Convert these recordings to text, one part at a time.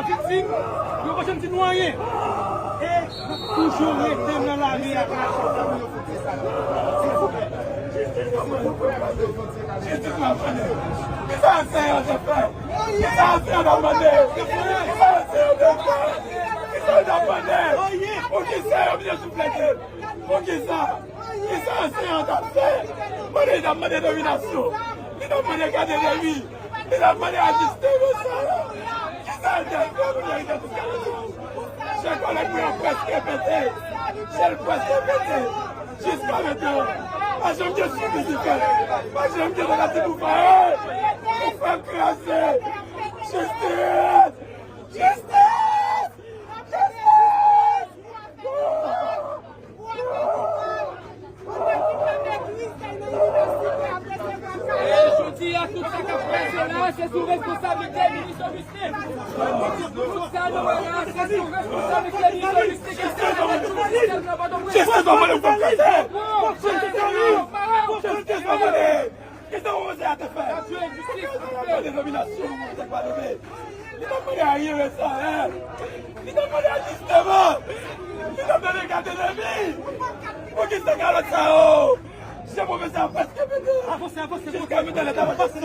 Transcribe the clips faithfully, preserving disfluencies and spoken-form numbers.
Viktim, yo pa janm di nou anyen. E n ap toujou rete nan lari a. Jistis la mande. Kisa ansèyan te fè? Kisa ansèyan t ap mande? Kisa ansèyan te fè? Kisa yo t ap mande? Poukisa yo vin souflete? Poukisa? Kisa ansèyan t ap fè? Mande, li t ap mande dominasyon. Li t ap mande gade de li. Li t ap mande ajisteman sa yo. Kisa l te fè pou verite tout kalite? Chè kòlèg mwen an prèske pete. Chè l prèske pete. Jiska mentnan, pa janm gen swivi ki fèt. Pa janm gen tantativ pou fè, pou fè l kraze. Jistis! Jistis! Jistis! E jodi a, tout sa k ap pase la, se sou responsablite minis Augustin. Tout sa nou wè la, se sou responsablite minis Augustin ki fè tout sa nan Pòtoprens. Jistis pa vle fè kase. Jistis pa vle. Kisa Roze a te fè? Mande dominasyon, mande padone. Li t ap mande ayen resan, en. Li t ap mande ajisteman. Li t ap mande gade de li. Poukisa kalòt sa yo? Se pwofesè a prèske pete. Avanse, avanse, avanse. Jiska mentnan lè ta pa pase.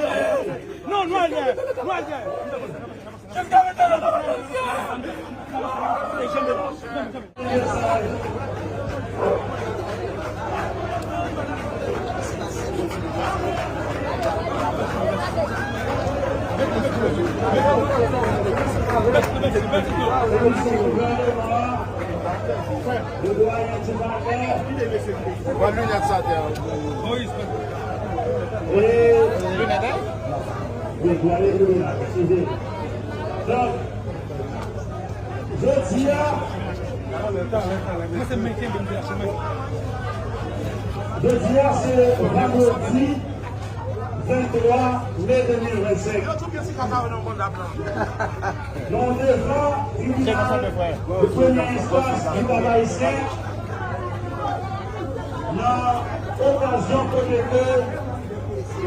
Non, nou al dèyè. Nou al dèyè. Bon, linèt sa te a. Moïse, wi, wi, wi, wi, wi. Donk, jodi a, jodi a, se vandredi venntwa me de mil vennsenk. Nou devan tribinal de premyè enstans du Kap Ayisyen nan okazyon kote ke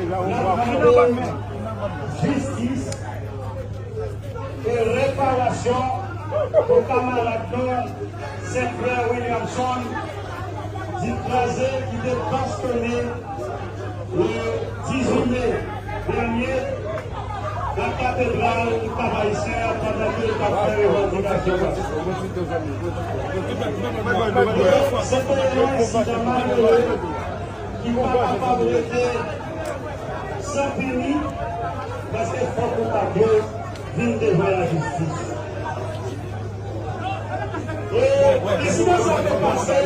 n ap mande jistis e reparasyon pou kamarad nou Saint Clair Williamson Ducrasé ki te bastone le dizuit me dènye nan katedral Kap Ayisyen an pandan ke l t ap fè revandikasyon l. Se te yon ensidan malere ki pa kapab rete san pini, paske fòk koupab yo vin devan lajistis. E ensidan sa te pase,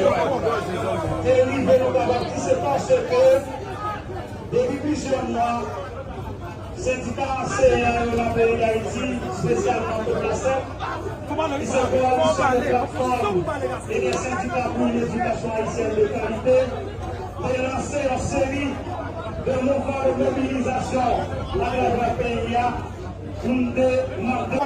te rive nou kapab di se paske depi plizyè mwa, sendika anseyan yo nan peyi Dayiti, espesyalman Kotrasep, ki se Koalisyon de Platfòm e de Sendika pou yon Edikasyon Ayisyèn de Kalite, te lanse yon seri de mouvman de mobilizasyon atravè peyi a pou n demande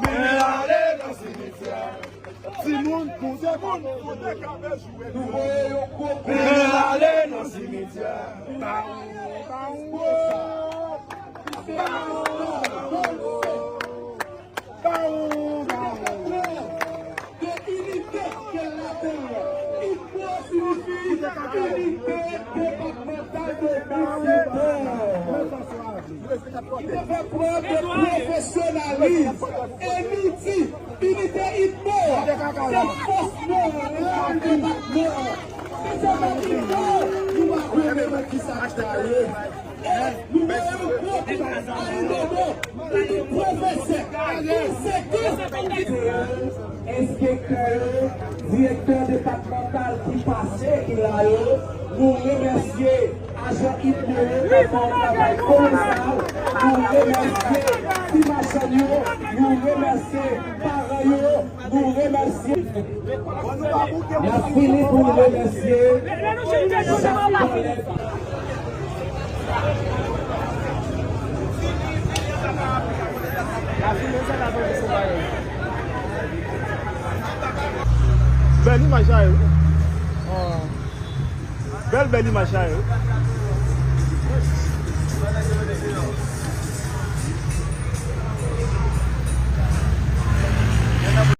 Mennen l ale nan simityè. Timoun, pou timoun, pou te kape jwe. Nou voye yon gwo mennen l ale nan simityè. Bawon, bawon, bawon, bawon. Bawon, bawon. De inite ke l la te, ITMO siyifi Inite Depatmantal de Misyonè. Li te fè prèv de pwofesyonalis e li di inite ITMO se fòs moral depatman an. Si se pa ITMO, nou pa konnen nan kisa k ta ye. E nou voye yon gwo Ayinobo, li di pwofesè, konsekan. Enspektè yo, direktè depatmantal ki pase ki la yo, nou remèsye ajan ITMO yo k ap fè yon travay kolosal, nou remèsye ti machann yo, nou remèsye paran yo, nou remèsye. N ap fini pou n remèsye chak kòlèg. Bèl imaj sa yo. Bèl, bèl imaj sa yo.